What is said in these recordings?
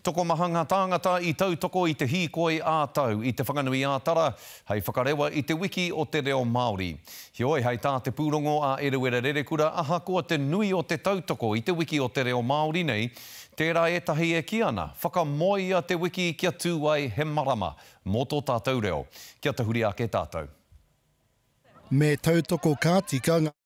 Tokomaha ngā tāngata i tautoko i te hīkoi ā-tau i Te Whanganui-ā-Tara hei whakarewa i te Wiki o te Reo Māori. Heoi, hei tā te pūrongo a Eruera Rerekura, ahakoa te nui o te tautoko i te Wiki o te Reo Māori nei, tērā ētahi e kī ana, whakamoea te wiki kia tū ai he marama mō tō tātou reo. Kia tahuri ake tātou. Me tautoko ka tika ngā.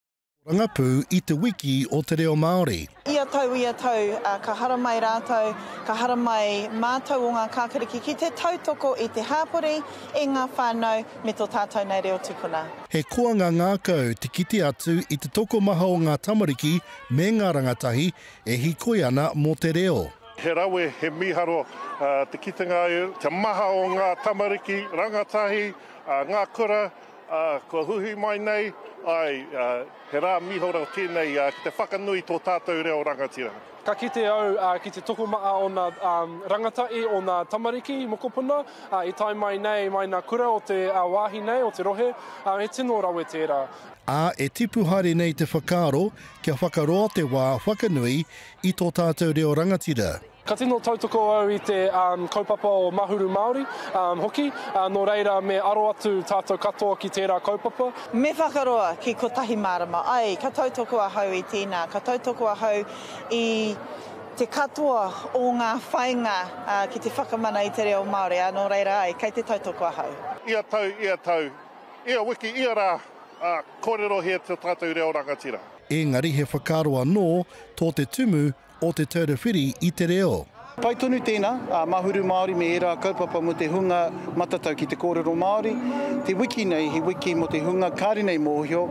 Rangapū i te Wiki o te Reo Māori. Ia tau, ia tau, ka haramai rātou, ka haramai mātou o ngā kākariki ki te tautoko i te hāpori, i ngā whānau, me tō tātou nei reo tupuna. He koanga ngākau te kite atu i te tokomaha o ngā tamariki me ngā rangatahi e hīkoi ana mō te reo. He rawe, he mīharo te kitenga te maha o ngā tamariki, rangatahi, ngā kura, Ā, kua huhui mai nei, āe, he rā mīharo tēnei ki te whakanui tō tātou reo rangatira. Ka kite au ki te tokomaha o nā rangatahi, o nā tamariki, mokopuna, i tae mai nei mai nā kura o te wāhi nei, o te rohe, he tino rawe tērā. Ā, e tipu haere nei te whakaaro kia whakaroa te wā whakanui i tō tātou reo rangatira. Ka tino tautoko au i te kaupapa o Mahuru Māori hoki, nō reira me aro atu tātou katoa ki tērā kaupapa. Me whakaroa ki kotahi marama. Ai, ka tautoko ahau i tēnā, ka tautoko ahau i te katoa o ngā whainga ki te whakamana i te reo Māori, ā, nō reira, ai, kei te tautoko ahau. Ia tau, ia tau, ia wiki, ia rā, ā, kōrerohia tō tātou reo rangatira. Engari he whakaaro anō tō te Tumu o Te Taura Whiri i te Reo. Pai tonu tēnā, a Mahuru Māori me ērā kaupapa mō te hunga matatau ki te kōrero Māori. Te wiki nei he wiki mō te hunga kāre nei mōhio,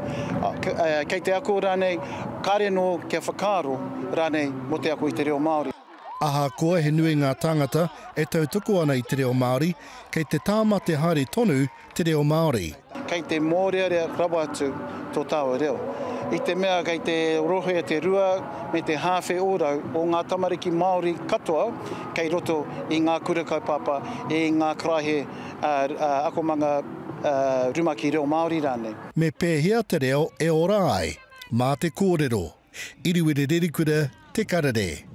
kei te ako rānei, kāre anō kia whakaaro rānei mō te ako i te reo Māori. Ahakoa he nui ngā tāngata e tautoko ana i te reo Māori, kei te tāmate haere tonu te reo Māori. Kei te mōrearea rawa atu tō tāua reo. I te mea kei te rohe te rua me te hāwhe ōrau o ngā tamariki Māori katoa kei roto i ngā kura kaupapa, i ngā karaehe akomanga rumaki reo Māori rānei. Me pēhea te reo e ora ai? Mā te kōrero. Iriwiri Rerikura, Te Karere.